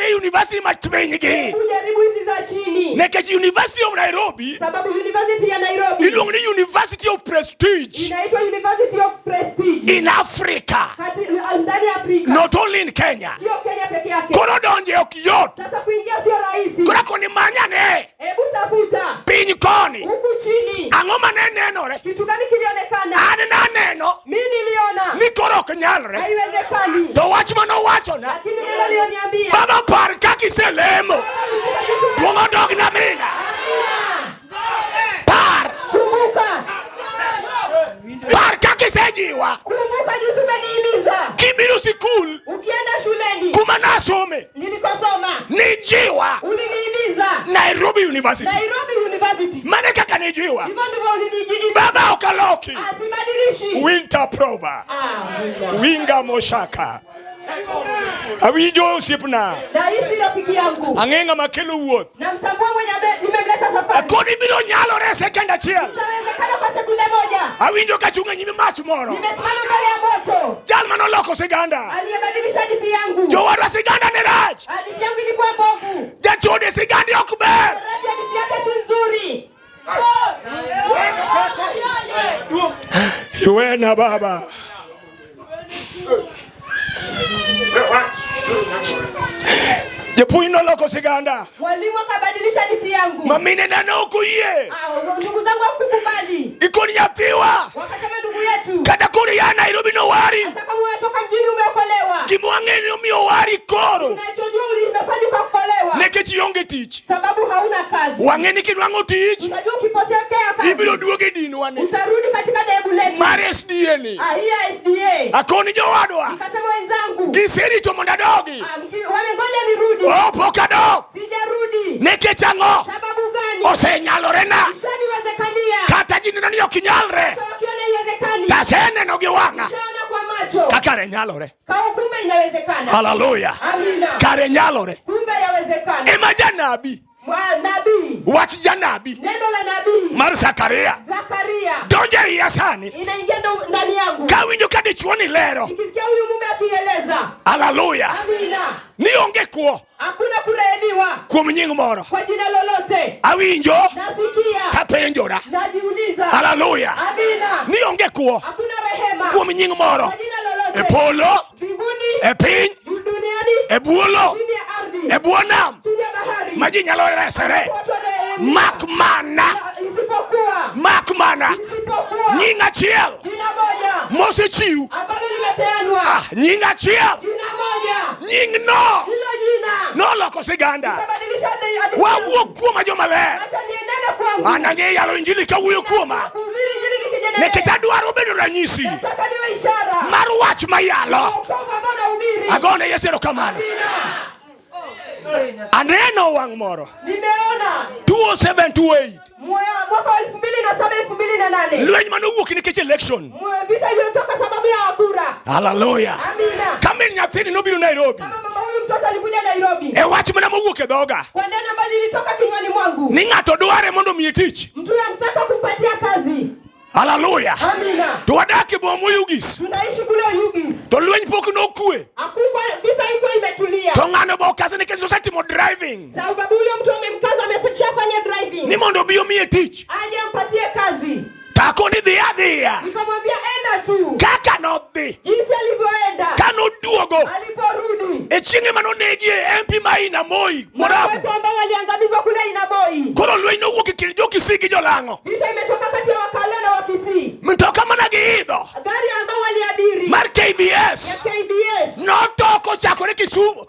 Temane university mapinygi. Hebu jaribu hizi za chini. Nikech University of Nairobi Sababu University ya Nairobi iluongo ni University of Prestige inaitwa University of Prestige in Africa, kati ndani ya Afrika, not only in Kenya. sio Kenya peke yake. Koro donje ok yot. Sasa kuingia sio rahisi. Koro akoni manyane Hebu tafuta piny koni. huku chini, Ang'o mane nenore? kitu gani kilionekana? An naneno Mi niliona ni koro ok nyalre. haiwezekani, To wach manowachona, lakini neno lioniambia baba par kaka iselemo. Duong' odog na mina. Par, kumbuka, par kaka isejiwa. kumbuka jinsi umenihimiza Kibiro sikul ukienda shuleni kuma nasome nilikosoma, nijiwa ulinihimiza Nairobi University. Nairobi University. Mane kaka nijiwa. Hivyo ndivyo ulinijihimiza. Baba okaloki. Asibadilishi. Winter Prova. Ah, Winga Moshaka. Awinjo osiepna. naishi rafiki yangu, Ang'e ng'ama kelo wuoth. namtambua mwenye nimemleta safari. Koni biro nyalore sekend achiel. Itawezekana kwa sekunde moja. Awinjo kachung' e nyim mach moro. Nimesimama mbele ya moto Jal manoloko siganda. aliyebadilisha hadithi yangu. Jowadwa siganda ne rach. Hadithi yangu ilikuwa mbovu, Jachode sigandi ok ber. rati hadithi yake si nzuri. Iwena baba. Japuonj noloko siganda. Mwalimu akabadilisha hadithi yangu. Mamine na nok oyie. Ah, ndugu zangu hawakukubali, Ikoni nyathiwa. wakasema ndugu yetu, Kata koro ya Nairobi nowari. hata kama unatoka mjini umeokolewa, Gima wang'eyo ni omiyo owari koro. unachojua ulimefanya ukaokolewa, Nikech ionge tich. sababu hauna kazi. Wang'e ni kinwang'o tich. Unajua ukipotea kazi Ibiro duogo e dinwa ni. utarudi katika dhehebu letu. Mar SDA ni. Ah, hii ya SDA. Akoni jowadwa. Nikasema wenzangu, Giserito mondo adogi. ah, wamengoja nirudi, Oh, pok adok. sijarudi. Nikech ang'o? Sababu gani? Osenyalorena. Ishaniwezekania. Kata ji neno ni ok nyalre. Hata wakiona haiwezekani, Taseneno gi wang'a. nishaona kwa macho Kaka nyalore. kama kumbe inawezekana. Haleluya. Amina, Kare nyalore. kumbe yawezekana. Ema janabi. Nabii, Wach janabi neno la nabii mar Zakaria. Zakaria Donjo e iya sani. inaingia ndani yangu, Kawinjo ka dichuo ni lero. nikisikia huyu mume akieleza. Haleluya. Amina, Ni onge kwo hakuna kurehemiwa kuom nying moro. kwa jina lolote. Awinjo Nasikia, tapenjora. najiuliza. Haleluya. Amina, Ni onge kwo hakuna rehema kuom nying moro. kwa jina lolote E polo, mbinguni, e piny, duniani, e bwo lo, chini ya ardhi, e bwo nam chini ya bahari, ma ji nyalo resore. watu wanaerehemiwa. Mak mana, Isipokuwa, mak mana isipokuwa nying achiel jina moja mosechiw. ambalo limepeanwa, Ah, nying achiel, jina moja, nying no hilo jina noloko siganda. litabadilisha hadithi. Wawuo kuoma jomaler. Acha nienene kwangu. An ang'e yalo injili kawuoyo kuoma. Kuhubiri injili nikijiendelea. Nikech adwaro bedo ranyisi Nataka niwe ishara mar wach mayalo. wokovu ambao nahubiri. Agone Yesu erokamano. Amina. Aneno wang' moro. Nimeona 2007-2008. Mwaka wa 2007 2008 Lweny manowuok nikech election. Vita iliyotoka sababu ya kura. Haleluya. Amina. Ka min nyathini nobiro Nairobi. Kama mama huyu mtoto alikuja Nairobi E wach mana mowuok e dhoga. kwa neno ambalo lilitoka kinywani mwangu, Ni ng'ato dware mondo omiye tich. mtu yamtaka kumpatia kazi. Haleluya. Amina. To wadak e boma Oyugis. Tunaishi kule Oyugis, To lweny pok nokwe. hakukwa vita iko imetulia. To ng'ano be okase nikech osetimo driving. Sababu huyo mtu amemkaza, amepitisha fanya driving, Ni mondo obi omiye tich. aje ampatie kazi. Takoni dhi adhiya. Nikamwambia enda tu, Kaka nodhi. jinsi alivyoenda, Kanoduogo. aliporudi E chieng'e manonegie MP ma Inamoi Borabu. watu ambao waliangamizwa kule Inaboi. Koro lweny nowuok e kind jo-Kisii gi jolang'o. Vita imetoka kati ya Wakale na Wakisii. Mtoka mana giidho Gari ambao waliabiri mar ya KBS KBS notoko ochakore Kisumu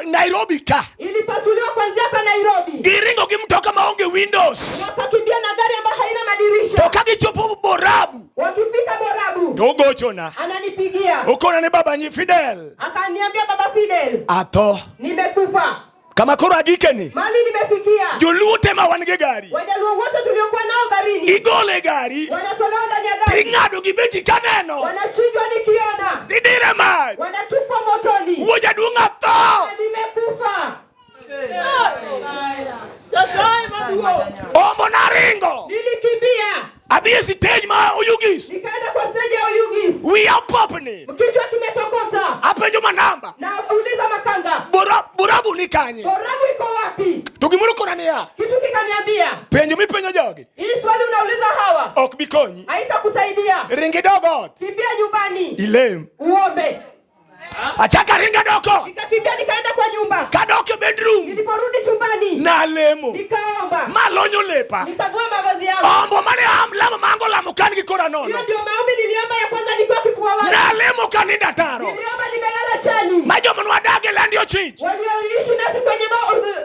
Nairobi ka. ilipasuliwa kuanzia hapa Nairobi, Giringo gi mtoka maonge windows. wakakimbia na gari ambayo haina madirisha. To ka gichopo Borabu Wakifika Borabu, to ogochona. ananipigia Okona ne baba nyi Fidel. akaniambia, baba Fidel, Atho. nimekufa Kama koro agikeni. mali nimefikia. Joluo te ma wan gi gari. Wajaluo wote tuliokuwa nao garini Igole gari. wanatolewa ndani ya gari, Ting'ado gi beti kaneno. wanachinjwa nikiona, Tidire mach. wanatupwa motoni. Wuo jaduong' atho. Nimekufa, Ombo naringo. nilikimbia Adhi e stage ma Oyugis. nikaenda kwa stage ya Oyugis, Wiya popni. kichwa kimetokota, Apenjo manamba. na uliza makanga Borabu ni kanye? Borabu iko wapi? To gimoro kona niya, Kitu kikaniambia, penjo mipenjo jogi hii swali unauliza hawa ok bi konyi. haitakusaidia. Ring idog ot, Kimbia nyumbani ilem. uombe. Achaka ringa dok ot, Nikakimbia nikaenda kwa nyumba. kadok e bedroom, Niliporudi chumbani nalemo. nikaomba, Malonyo lepa. nikavua mavazi yangu. Ombo mane am lamo mango lamo kan gi kora nono. Hiyo ndio maombi niliomba ya kwanza nikiwa kifua wazi. Nalemo kaninda taro. Niliomba nimelala chali. Ma joma nwadage landi ochich. Walioishi nasi kwenye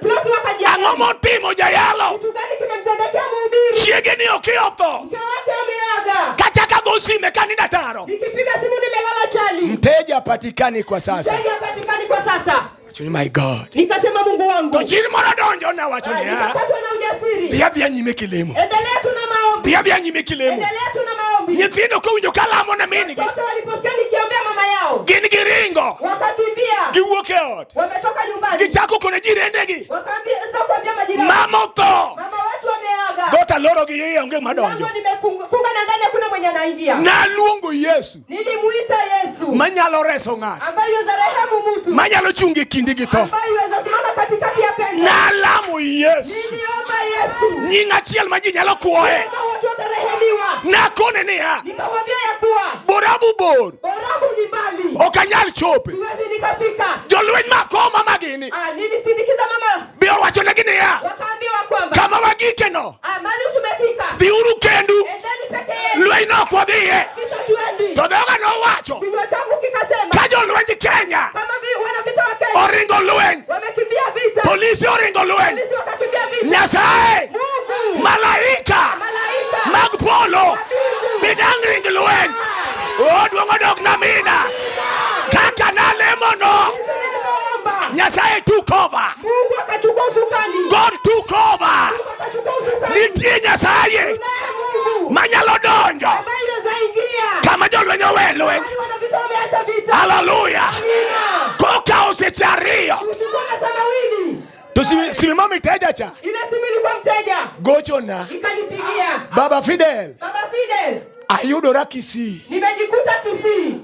ploti Ang'o wakajiangalia. motimo jayalo? Kitu gani kimemtendekea mhubiri? Chiege ni ok otho. Mke wake ameaga. Kachaka go sime kaninda taro. Nikipiga simu nimelala chali. Mteja patikani kwa sasa. Mteja hapatikani kwa sasa. Wacho ni my God. Nikasema Mungu wangu. To chir moro donjo na wacho Ah, niya. Nikapatwa na ujasiri. Dhi adhiya nyime kilemo. Endelea tu na maombi. Dhi adhiya nyime kilemo. Endelea tu na maombi. Nyithindo kowinjo kalamo ne min-gi, Watoto waliposikia nikiombea mama yao gin giringo, wakakimbia, giwuok e ot, wametoka nyumbani, gichako kone jirendegi, wakaanza kuambia majirani, mama otho, mama watu wameaga. dhoot aloro gi iye onge madonjo. Mlango nimefunga na ndani hakuna mwenye anaingia. Naluongo Yesu Nilimuita Yesu manyalo reso ng'ato, ambaye yuweza rehemu mtu, manyalo chung' e kindi gi tho. ambaye yuweza simama katikati ya pengo. Nalamo Yesu, Niliomba Yesu nying achiel ma ji nyalo kuoye. kama watu watarehemiwa. Nakone niya, Nikamwambia ya kuwa borabu bor, Borabu ni mbali, ok anyal chope. siwezi nikafika. Jolweny makoma magini Ah, nilisindikiza mama, be owachonegi niya, wakaambiwa kwamba kama wagikeno, ah, mali tumefika, dhiuru kendu, endeni peke yenu, lweny no ok wadhiye. vita tuendi. To dhoga nowacho, Kinywa changu kikasema ka jolwenj Kenya kama wana vita wa Kenya oringo lweny, wamekimbia vita, polisi oringo lweny, polisi wakakimbia vita, Nyasaye, Mungu malaika malaika mag polo bidang' ring lweny. O duong' odok na mina. Kaka nalemono, nilipoomba Nyasaye took over. Mungu akachukua usukani, God took over. Mungu akachukua usukani. Nitie Nyasaye Tunaye Mungu manyalo donjo ambaye yuweza ingia kama jolweny owe lweny. Bali wana vita wameacha vita. Haleluya. Amina. Kokawo seche ariyo Kuchukua masaa mawili, to sime ma miteja cha ile simu ilikuwa mteja gochona ikanipigia, Baba Fidel, Baba Fidel, ayudora Kisii. nimejikuta Kisii.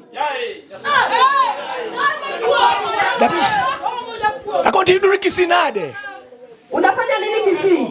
Akonti yudori Kisii nade? Unafanya nini Kisii?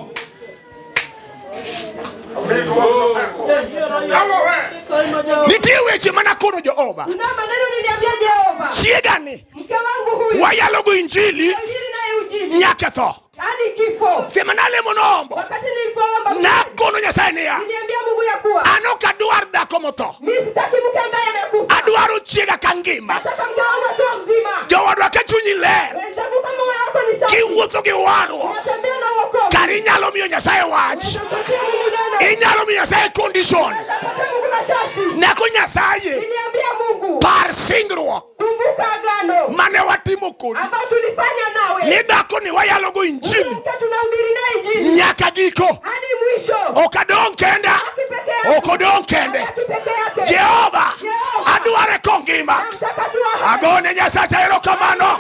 Nitie weche manakono Jehova. Kuna maneno niliambia Jehova, Chiega ni mke wangu huyu wayalogo injili ujili naye ujili nyaka tho. hadi kifo. Sema nalemo noombo. Wakati nilipoomba Nakono Nyasaye niya, niliambia Mungu ya kuwa an ok adwar dhako motho. mimi sitaki mke ambaye amekufa, Adwaro chiega ka ngima. nataka mke wangu akiwa mzima. Jowadwa ka chunyi ler, Wenzangu, kama moyo wako ni safi, kiwuotho gi warruok, unatembea na wokovu, kar inyalo miyo Nyasaye wach. unampatia Mungu neno, Inyalo miyo Nyasaye condition. unampatia Mungu masharti. Nako Nyasaye Niliambia Mungu, par singruok kumbuka agano mane watimo kodi ambao tulifanya nawe, ni dhako ni wayalogo injili mke tunahubiri naye injili nyaka giko. hadi mwisho. Ok adong' kenda, Haki peke yake, ok odong' kende. haki peke yake. Jehova Jehova. adware kongima. Namtaka tu hai, Agone Nyasacha erokamano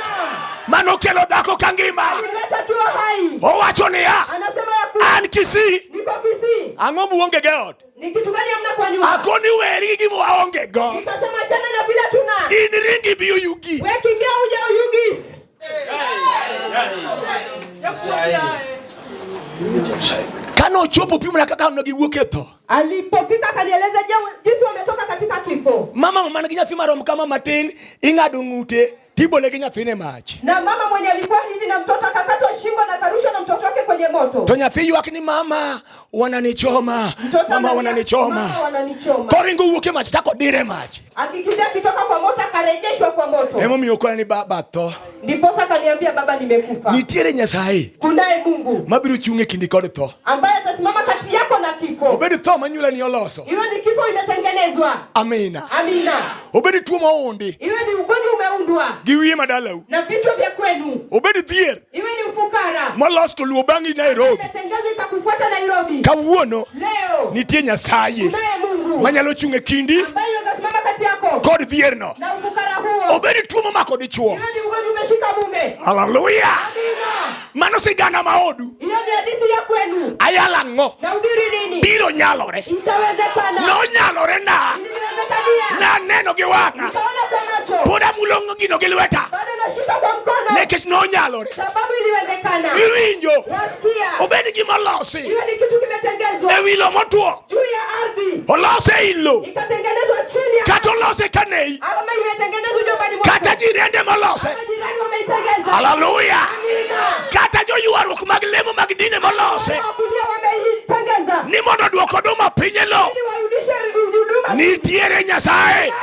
manokelo dhako kangima. alimleta tu hai. Owacho niya, Anasema ya kuwa an Kisii. niko Kisii. Ang'o muonge go e ot? Ni kitu gani hamna kwa nyumba? Akoni weri gi gima waonge go. Nikasema achana na vile tuna In ringi bi oyugi. wewe, kimbia uje Oyugis. Kane ochopo pimona kaka ne giwuok e tho. Alipofika akanieleza jinsi wametoka katika kifo, Mama man gi nyathi marom kama matin, ing'ado ng'ute tibole gi nyathine mach. na mama mwenye alikuwa hivi na mtoto akakatwa shingo na akarushwa na mtoto wake kwenye moto. To nyathi ywak ni mama wananichoma, Mtoto mama analia, wananichoma. mama wananichoma. Koringo wuok e mach chako dire mach. Akikimbia akitoka kwa moto akarejeshwa kwa moto. Emomiyo okona ni baba tho. Ndiposa akaniambia baba, nimekufa. Nitiere Nyasaye Kunaye Mungu mabiro chung' e kindi kod tho. ambaye atasimama kati yako na kifo. Obed tho manyulani oloso. Iwe ni kifo imetengenezwa, Amina. amina. Obed tuo moundi Iwe ni ugonjwa umeundwa gi wiye madalau. na vichwa vya kwenu, Obed dhier iwe ni ufukara molos to luwo bang'i Nairobi. imetengezwa ikakufuata Nairobi. Kawuono Leo nitie Nyasaye kunaye Mungu manyalo chung' e kindi ambaye yuweza kati yako kod dhierno. na ufukara huo. Obed tuo momako dichuo. Iwe ni ugonjwa umeshika mume. Haleluya! Amina. Mano sigana maodu. Hiyo ni hadithi ya kwenu. Ayalo ang'o? Nahubiri nini? Biro nyalore. Itawezekana. Nonyalore na. Iliwezekania. Naneno gi wang'a. Nikaona kwa macho. macho, Pod amulo gino gi lweta. Bado nashika kwa mkono, Nikech nonyalore. Sababu iliwezekana. Iwinjo. Wasikia, Obed gima olosi. Iwe ni kitu kimetengezwa E wi lo motwo. Juu ya ardhi, Olose ei lo. Ikatengenezwa chini ya Kata olose kanei. Ama imetengenezwa nyumbani mwako. Kata jirende molose. Ama jirani wameitengeza. Haleluya. Amina. Kata joywaruok mag lemo mag dine molose. Wakulia wameitengeza. Ni mondo oduok oduma piny e lo. Ili warudishe huduma Nitiere Nyasaye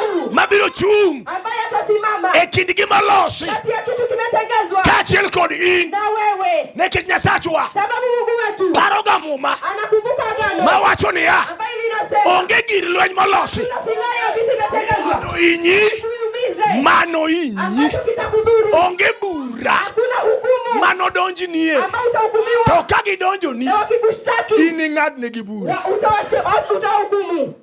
Mungu mabiro chung' ambaye atasimama e kind gima olosi kati ya kitu kimetengezwa kaachiel kod in. Na wewe. Nikech Nyasachwa Sababu Mungu wetu paroga muma anakumbuka agano mawacho niya ambaye linasema onge gir lweny molosi kuna silaha ya vita imetengezwa mano inyi kuumize mano inyi ambacho kitakudhuru. Onge bura Hakuna hukumu manodonjnie ambao utahukumiwa to ka gidonjoni na wakikushtaki in ing'adnegi bura. Utawahukumu.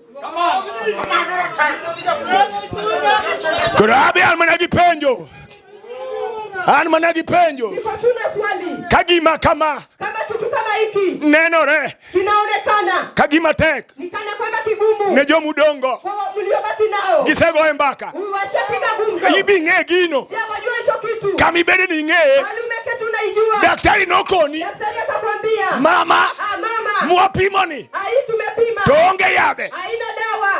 Koro abi an mana gi penjo. An mana gi penjo. Niko tu na swali. Ka gima kama Kama kitu kama hiki nenore kinaonekana ka gima tek ni kana kwamba kigumu ne jomudongo kwa mliobaki nao gisegoye mbaka washapiga gumzo. ibi ng'e gino Je, wajua hicho kitu? kama ibede ni ing'eye Bali umeketi unaijua. Daktari nokoni Daktari akakwambia mama ah, mama mwapimoni ah, hii tumepima to onge yadhe haina dawa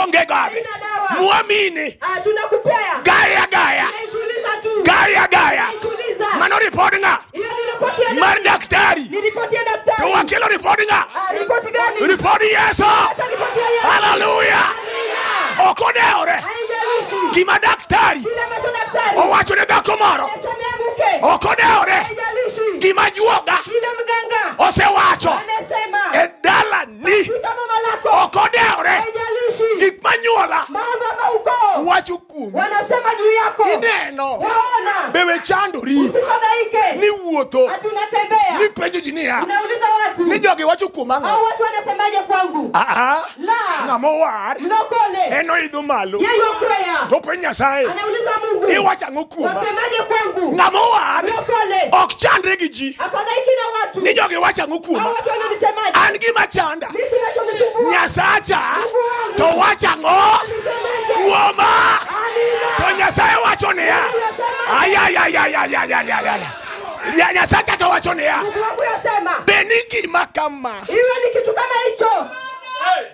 onge gadhe haina dawa mwamini ah, tunakupea gaya gaya tunaituliza tu gaya gaya tunaituliza. Mano ripod ng'a Hiyo ni ripoti ya mar daktari ni ripoti ya to daktari. wakelo ripod ng'a Ah, ripoti gani? Ripod Yesu. Hata ripoti ya Yesu. Haleluya. Amina. Ok odewore Haijalishi gima daktari kile ambacho daktari owacho ne dhako moro amesemea mke. Ok odewore Haijalishi gima juoga kile mganga osewacho amesema e dalani katika boma lako. Ok odewore Haijalishi gik manyuola mambo ama ukoo wacho kuomi wanasema juu yako. Ineno Waona be we chandori usifadhaike ni wuotho ati unatembea ni penjo ji niya unauliza watu ni jogi wacho kuoma ang'o au watu wanasemaje kwangu. Aa, La, ng'ama owar mlokole en oidho malo yeye yokwea to penj Nyasaye anauliza Mungu iwacho ang'o kuoma wasemaje kwangu. Ng'ama owar Mlokole ok chandre gi ji afadhaiki na watu ni jogi wacho ang'o au kuoma watu wananisemaje. An gima chanda Mimi kinachonisumbua Nyasacha to wacho ang'o nisemaje. Kuoma Amina. to Nyasaye wacho niya ayayayayayayayaya Nyasacha to wacho niya Mungu wangu yasema be ni gima kama iwe ni kitu kama hicho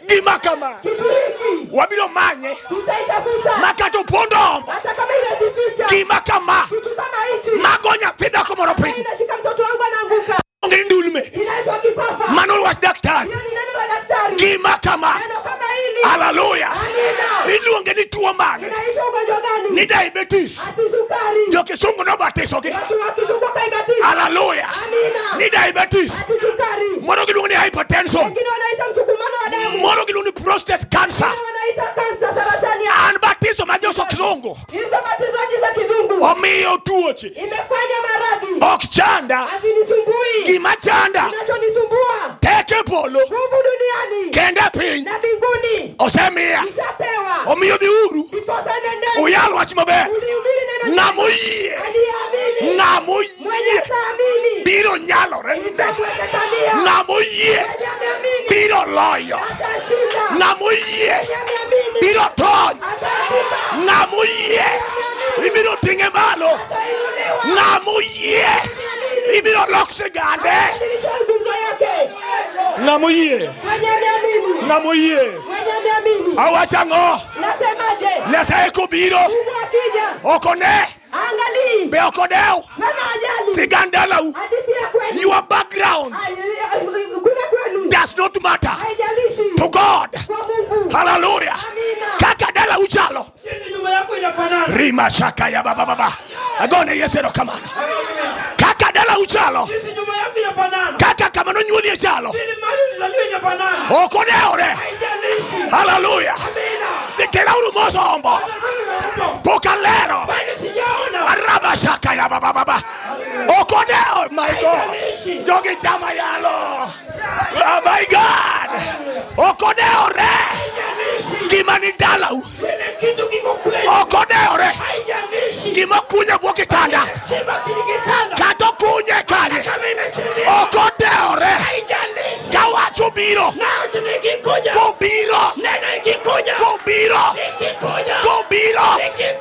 gima kama kitu hiki wabiro manye tutaitafuta ma kata opondo ombo hata kama imejificha gima kama kitu kama hichi mago nyathi dhako moro piny inashika mtoto wangu anaanguka onge ni ndulme inaitwa kifafa. Mano wach daktari Hiyo ni neno la daktari. gima kama Neno kama hili. Haleluya. Amina. Iluonge ni tuo mane Inaitwa ugonjwa gani? Ni diabetes. Ati sukari. Jo kisungu nobatisogi Watu wa kizungu wakaibatizwa. Haleluya. Amina. Ni diabetes. Ati sukari. Moro giluongo ni hypertension Wengine wanaita msukumano wa damu. moro giluongo ni prostate cancer. Wengine wanaita kansa saratani ya An batiso mar joso kizungu hizo batizaji za kizungu omiyo tuoche imefanya maradhi ok chanda hazinisumbui. gima chanda Kinachonisumbua teke polo nguvu duniani kende piny na mbinguni osemiya ishapewa. Omiyo dhiuru Ndiposa nendeni uyal wach maber ulihubiri neno Ng'ama oyie aliyeamini ng'ama mwenye oyie taamini biro nyalore nde itakuwezekania. Ng'ama oyie Mwenye ameamini biro loyo atashinda. Ng'ama oyie Mwenye ameamini biro tony atashinda. Ng'ama oyie ibiro ting'e malo Atainuliwa. Ng'ama oyie ibiro lok sigande Badilisha gumzo yake. Ng'ama oyie Mwenye ameamini Ng'ama oyie mwenye ameamini awacho ang'o nasemaje? Nyasaye kobiro Mungu akija ok one angalii be ok odew kama ajali sigand dalau hadithi ya kwenu Your background kule kwenu does not matter haijalishi to God. kwa Mungu. Haleluya. Amina. Kaka dalau chalo Jinsi nyumba yako inafanana. rima shaka ya baba baba agone Yesu erokamano kaka dalau chalo Jinsi nyumba yako inafanana. kaka kama nonyuolie chalo Jinsi mali ulizaliwa inafanana. ok odewore Haijalishi. Haleluya. Amina. Terauru mos ombo pok alero Bado sijaona. araba shaka ya baba baba ok odewo my God jogi tama yalo oh my God ok odewore Haijalishi. gima ni dalau Kile kitu kiko kweli. ok odewore Haijalishi. gima okunyo e bwo kitanda Kima kilikitanda. kata okunye kanye Kama imechelewa. ok odewore Haijalishi. ka wach obiro Nao nikikuja. kobiro Neno ikikuja. kobiro Ikikuja. kobiro Ikikuja.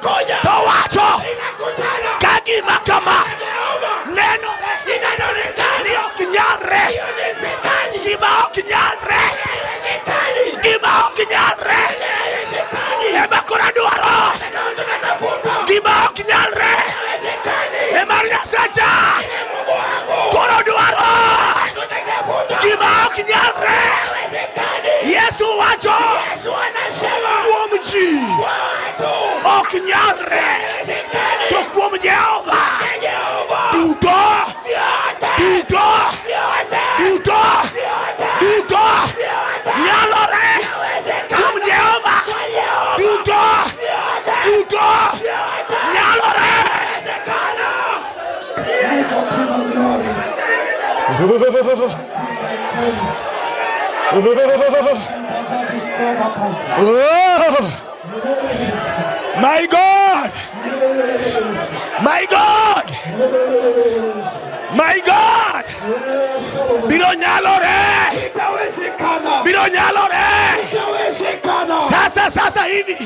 Oh. My God! My God! My God! Biro nyalore! Itawezekana. Biro nyalore! Itawezekana. Sasa sasa hivi.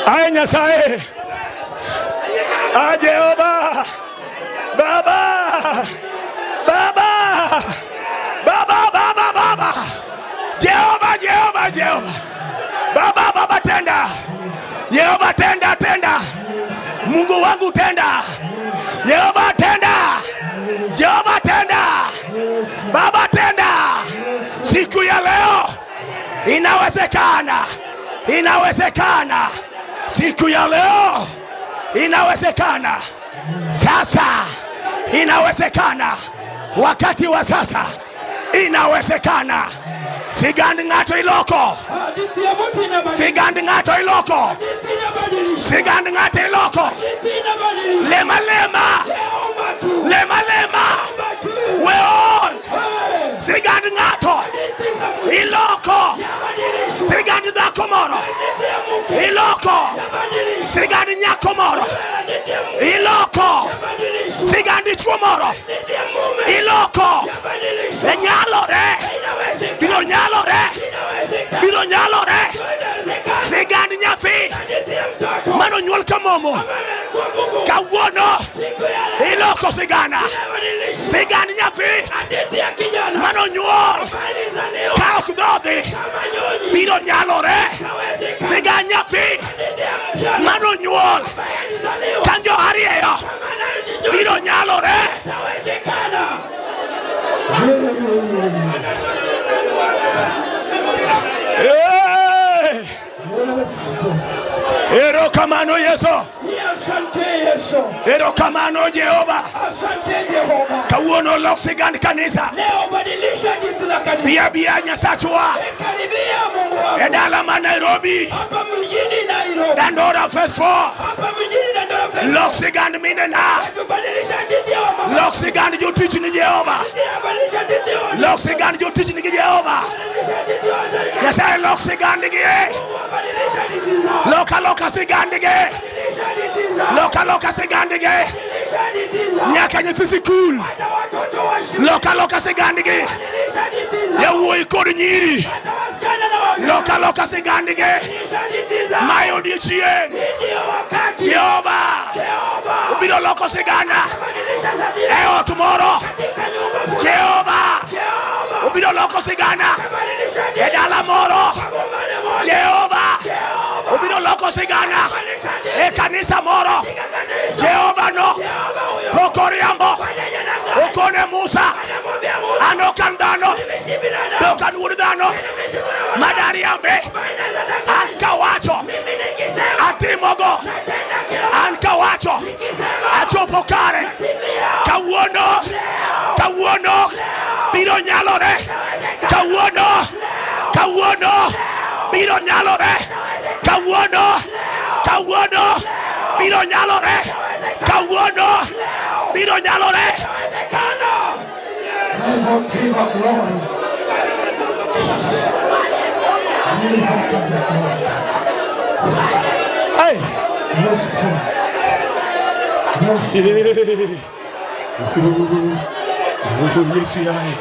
Aye Nyasaye. A Jehova. Baba. Baba. Baba baba baba. Jehova Jehova Jehova. Baba baba tenda. Jehova tenda tenda. Mungu wangu tenda. Jehova tenda. Jehova tenda. Baba tenda. Siku ya leo inawezekana, inawezekana. Siku ya leo inawezekana. Sasa inawezekana. Wakati wa sasa inawezekana. Sigand ng'ato iloko, Hadithi ya mtu inabadilika. sigand ng'ato iloko, Hadithi inabadilika. sigand ng'ato iloko. Hadithi inabadilika. Lema lema, Omba tu. lema lema, Omba tu. weol. Hey. Sigand ng'ato Hadithi za mtu iloko, yabadilishwa. sigand dhako moro Hadithi ya mke iloko, yabadilishwa. sigand nyako moro Hadithi ya mke iloko, yabadilishwa. sigand dichuo moro Hadithi ya mume iloko. yabadilishwa. E nyalore, Inawezekana. biro nyalore, Inawezekana. biro nyalore. Inawezekana. Sigand nyathi Hadithi ya mtoto manonyuol ka momo ambaye alikuwa bubu kawuono siku ya leo iloko sigana. inabadilishwa. Sigand nyathi Hadithi ya kijana manonyuol ambaye alizaliwa ka ok dhodhi kama nyonyi biro nyalore. inawezekana. Sigand nyathi Hadithi ya msichana manonyuol ambaye alizaliwa ka jo arieyo kama anayejijua biro nyalore. inawezekana. Eh! Erokamano Yesu, Ni asante Yesu, erokamano Jehova. asante Jehova. Kawuono lok sigand kanisa. Leo badilisha hadithi la kanisa. Bia bia Nyasachwa Karibia Mungu e wangu dala ma Nairobi, hapa mjini Nairobi, Dandora Phase 4. hapa mjini Dandora. Lok sigand minena, Tubadilisha hadithi ya wamama, lok sigand jotich ni Jehova, badilisha hadithi ya wamama, lok sigand jotich nigi Jehova. badilisha hadithi ya wazazi, Nyasaye lok sigandgi, badilisha hadithi zao, loka loka sigandgi, badilisha hadithi zao, loka loka sigandgi, badilisha hadithi zao, nyaka nyithi sikul, hata watoto wa shule, loka loka sigandgi, badilisha hadithi zao, yawuoyi kod nyiri, hata wasichana na wavulana, loka loka sigandgi, badilisha hadithi zao. mae odiochieng' Ndio wakati Jehova Jehova obiro loko sigana badilisha hadithi e ot moro. katika nyumba fulani. Jehova Jehova obiro loko sigana badilisha e hadithi dala moro. bomani moja. Jehova Jehova obiro loko sigana badilisha e hadithi kanisa moro. katika kanisa. Jehova no Jehova huyo pok oriambo pamoja na ngai okone Musa anamwambia Musa, an ok an dhano mimi si binadamu, be ok an wuod dhano mimi si mwana wa madariambe anaweza danganya. an kawacho Mimi nikisema atimogo natenda kila an kawacho nikisema achopo kare timia. kawuono kawuono biro nyalore kawuono kawuono biro nyalore kawuono kawuono biro nyalore kawuono biro nyalore. Inawezekana. Hey. Oh, Yesu yaye.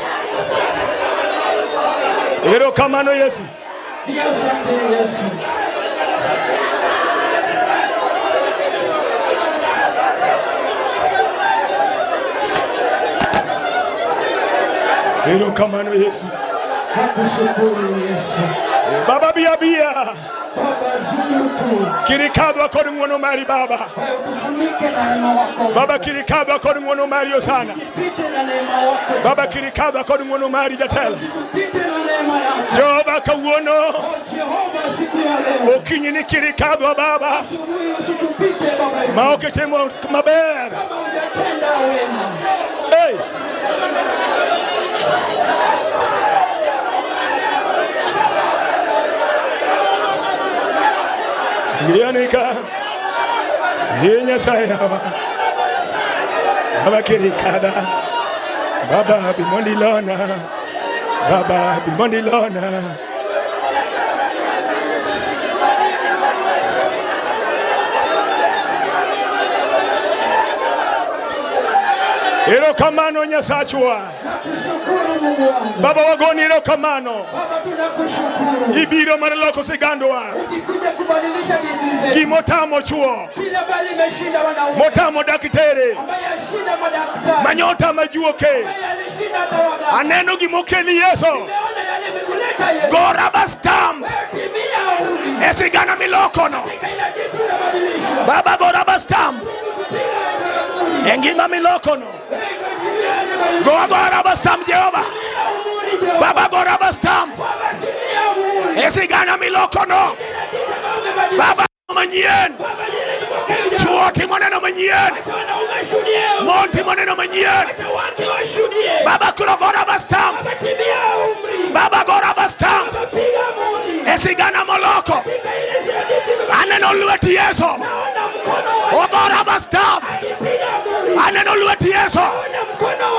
Erokamano Yesu. Ni asante Yesu. Erokamano Yesu. Nakushukuru Yesu. Baba bia bia. Baba zuru tu. Kirikadwa kod ng'wono mari Baba. Utufunike na neema wako. Baba kirikadwa kod ng'wono mari Osana. Tupite na neema wako. Baba kirikadwa kod ng'wono mari jatelo. Tupite na neema yako. Jehova kawuono Jehova siku ya leo. okinyi ni kirikadwa Baba Asubuhi usitupite Baba yetu. ma ok itimo maber. Kama hujatenda wema. Hey. Ngiyanika. Ye Nyasaye yawa. Baba kirikada. Baba bimondilona. Baba bimondilona. Erokamano Nyasachwa. Nakushukuru Mungu wangu. Baba wagoni erokamano. Baba, tunakushukuru. Ibiro mar loko sigandwa. Ukikuja kubadilisha dini zetu. Gimotamo chuo. Kila bali imeshinda wanaume. Motamo daktere. Ambaye alishinda madaktari. Manyota majuoke. Ambaye alishinda hata waganga. Aneno gimokeli Yesu. Nimeona yale imekuleta Yesu. Go rubber stamp. Wewe timia urudi. E sigana milokono. Katika ile dini unabadilishwa. Baba go rubber stamp. E ngima milokono. Go go rubber stamp Jehova. Baba go rubber stamp. E sigana milokono. Baba manyien. Chuo timo neno manyien. Mon timo neno manyien. Baba koro go rubber stamp. Baba go rubber stamp. E sigana moloko. Aneno lwet Yesu. Ogo rubber stamp. Aneno lwet Yesu.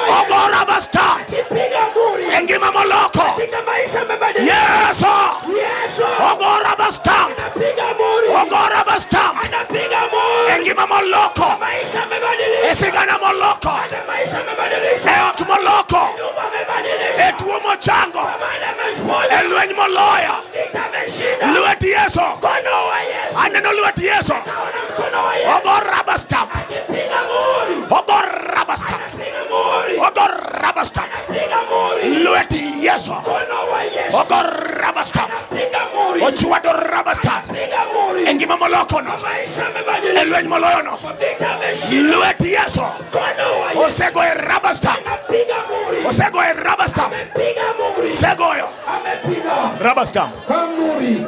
Ogo rubber stamp. E ngima moloko. Yesu. Ogo rubber stamp. Ogo rubber stamp. E ngima moloko. E sigana moloko. E ot moloko. E tuo mochango. E lweny moloyo. Lwet Yesu. Aneno lwet Yesu. Ogo rubber stamp. Ogo rubber stamp. Ogo rubber stamp. Lwet Yesu. Ogo rubber stamp. Ochwado rubber stamp. E ngima molokono. E lweny moloyono. Lwet Yesu. Osegoyo rubber stamp. Osegoyo rubber stamp. Osegoyo rubber stamp.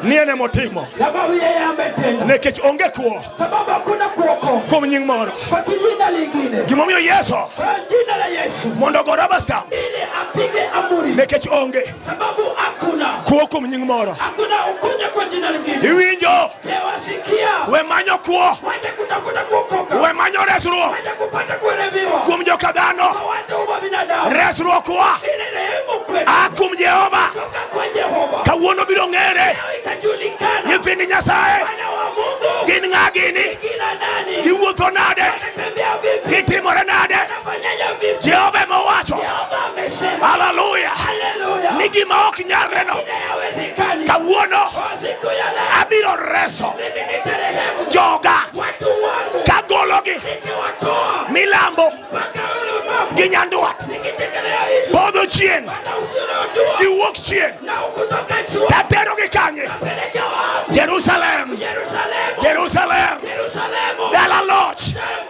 Ni en motimo. Sababu yeye ametenda. Nikech onge kuo Sababu hakuna kuokoka kuom nying moro. kwa jina lingine, Gimomiyo Yesu kwa jina la Yesu, mondo ogo rubber stamp. ili apige amri, Nikech onge sababu hakuna kuo kuom nying moro. hakuna ukunya kwa jina lingine. Iwinjo? Je, wasikia? We manyo kuo. Wacha kutafuta kuokoka, We manyo resruok wacha kupata kuelemewa kuom joka dhano. kwa watu wa binadamu, Resruok wa ili rehemu kwetu a kuom Jehova. toka kwa Jehova. Kawuono biro ng'ere Leo itajulikana nyithind Nyasaye wana wa Mungu gin ng'a gini, kila nani, giwuotho nade, wanatembea vipi, gitimore nade. wanafanyaje vipi. Jehova emowacho. Jehova amesema, Haleluya! haleluya, Ni gima ok nyalre no. haiwezekani. Kawuono Kwa siku ya leo abiro reso mimi nitarehemu joga watu wangu, kagologi nikiwatoa milambo mpaka ule mambo gi nyandwat, nikitekelea hizo podho chieng' hata usiojua gi wuok chieng' na ukutoka jua taterogi kanye? peleka wapi? Jerusalem. Yerusalemu, Jerusalem Yerusalemu, dala loch.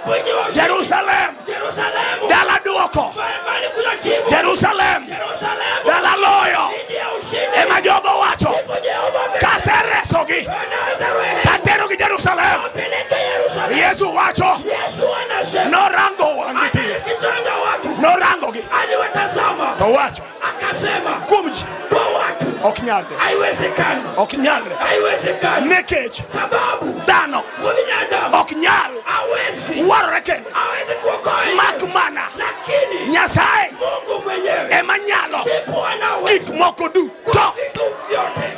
mji wa Jerusalem Yerusalemu, dala duoko. mahali kuna jibu. Jerusalem Yerusalemu dala loyo. ndiye ushindi. Ema jogo wacho Ndipo Jehova kaseresogi anaweza rehemu, taterogi Jerusalem. peleka Yerusalemu. Yesu wacho Yesu anasema norango wang'gi tir. alikitanga watu, Norangogi aliwatazama to wacho akasema kuom ji kwa watu ok nyalre. haiwezekani, Ok nyalre haiwezekani, nikech sababu dhano wa binadamu ok nyal hawezi warore kende hawezi kuokoa yenyewe. mak mana lakini Nyasaye Mungu mwenyewe ema nyalo ndipo anaweza gik moko duto. kwa vitu vyote.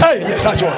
Hey, Nyasachwa.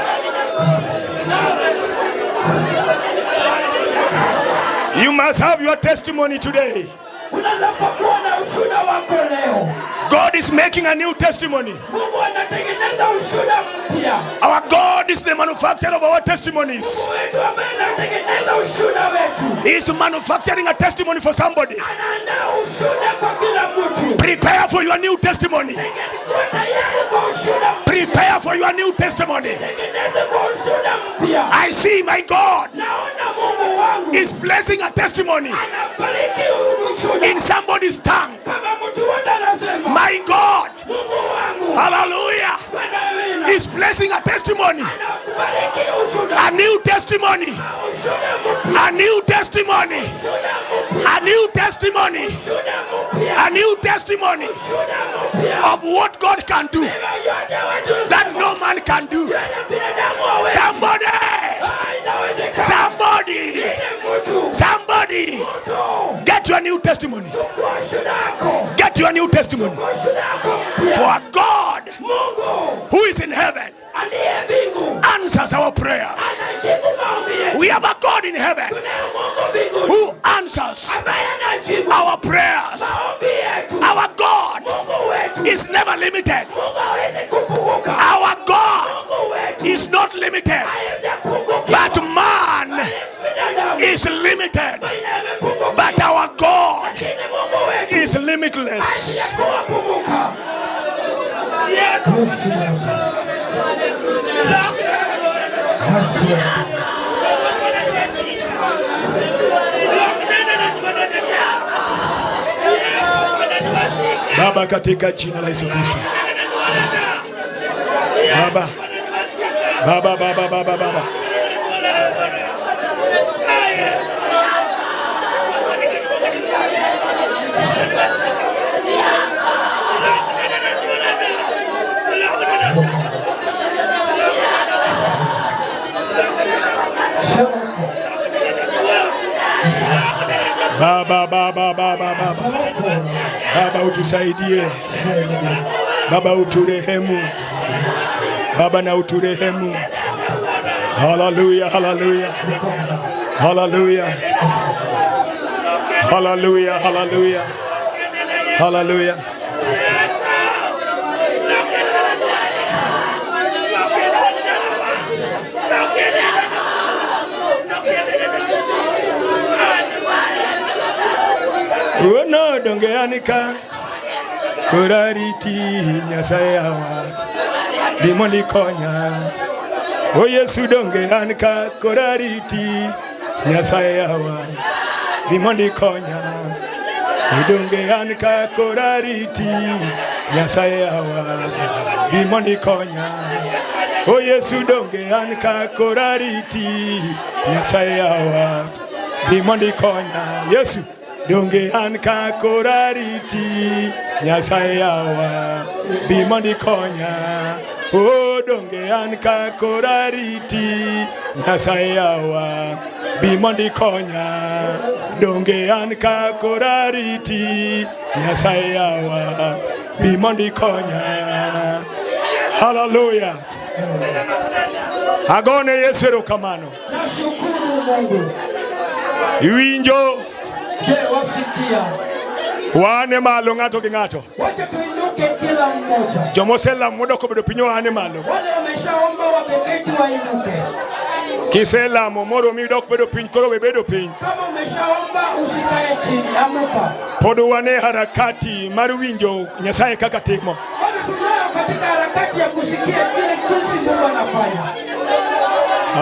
You must have your testimony today. Unapokuwa na ushuhuda wako leo, God is making a new testimony. Mungu anatengeneza ushuhuda mpya. Our God is the manufacturer of our testimonies. Mungu wetu ambaye anatengeneza ushuhuda wetu, He is manufacturing a testimony for somebody. anaandaa ushuhuda kwa kila mtu. Prepare for your new testimony. Kuwa tayari kwa ushuhuda mpya, Prepare for your new testimony. tengeneze kwa ushuhuda mpya. I see my God Naona Mungu wangu is placing a testimony anabariki ushuhuda in somebody's tongue. kama mtu wote anasema My God, Mungu wangu hallelujah, Bwana wina is placing a testimony, anakubariki ushuhuda, a new testimony, ushuhuda mpya, a new testimony, ushuhuda mpya, a new testimony, ushuhuda mpya, a new testimony ushuhuda mpya of what God can do yote watu that no man can can do. Yale binadamu hawezi. Somebody, Ah, inawezekana. somebody, Ile mtu somebody, mtu get your new testimony. chukua shuhuda yako. Get your new testimony. Chukua shuhuda yako mpya. For God Mungu who is in heaven aliye mbingu answers our prayers. anajibu maombi yetu. We have a God in heaven Tunaye Mungu mbinguni who answers ambaye anajibu our prayers. maombi yetu. Our God Mungu wetu is never limited. Mungu hawezi kupunguka. Our God Mungu wetu is not limited. hajapungukiwa. But man Binadamu is limited. amepungukiwa. But our God Lakini Mungu wetu is limitless. hajapunguka. Baba, katika jina la Yesu Kristo. Baba, Baba, Baba, Baba, Baba. Baba, Baba, Baba, Baba. Baba utusaidie. Baba uturehemu. Baba na uturehemu. Haleluya, haleluya. Haleluya. Haleluya, haleluya. Haleluya. Uono donge anika korariti Nyasaye awa bimondi konya. O Yesu donge an ka korariti Nyasaye awa bimondi konya. Donge an ka korariti Nyasaye awa bimondi konya. O Yesu donge an ka korariti Nyasaye awa bimondi konya. Yesu donge an ka korariti Nyasaye awa bimondi konya. O donge an ka korariti Nyasaye awa bimondi konya. Donge an ka korariti Nyasaye awa bimondi konya. Haleluya. Agone Yesu erokamano. Nashukuru Mungu. Iwinjo Je, wasikia? wane malo ng'ato gi ng'ato. Wacha tuinuke kila mmoja. Jomoselamo modok obedo piny oane malo. Wale wameshaomba wameketi wainuke. Kiselamo moromi idok bedo piny koro we bedo piny. Kama umeshaomba usikae chini, amuka. Pod wan e harakati mar winjo Nyasaye kaka timo. Bado tunayo katika harakati ya kusikia kile jinsi Mungu anafanya.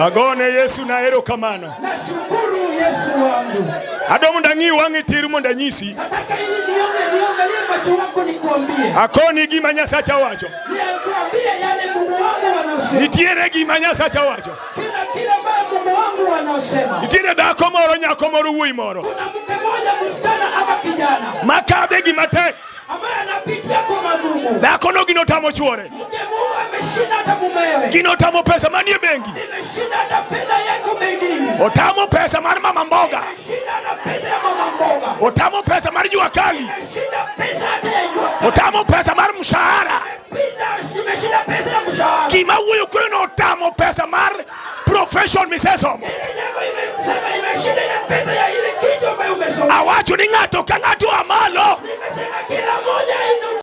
Agone Yesu na erokamano. Nashukuru Yesu wangu. Adwa mondo ang'i wang'i tir mondo anyisi. Nataka ili nione niangalie macho yako nikuambie. Akoni gima Nyasacha wacho. Nikuambie yale Mungu wangu wanaosema. Nitiere gima Nyasacha wacho. Kila kila ambayo Mungu wangu wanaosema. Nitiere dhako moro, nyako moro, wuoyi moro Kuna mke mmoja msichana ama kijana makadhe gima tek. ambaye anapitia kwa magumu. Dhakono gino tamo chuore. Mke huyu ameshinda hata mumewe. Gino tamo pesa manie bengi. Imeshinda hata fedha yako mengine. Otamo pesa mar mama mboga. Imeshinda hata pesa ya mama mboga. Otamo pesa mar jua kali. Imeshinda pesa hata ya jua. Otamo pesa mar mshahara. Imeshinda pesa ya mshahara. Gima wuoyo koro otamo pesa mar profession misesomo. Ile jambo imesema imeshinda ile pesa ya ile kitu ambayo umesoma. Awacho ni ng'ato ka ng'ato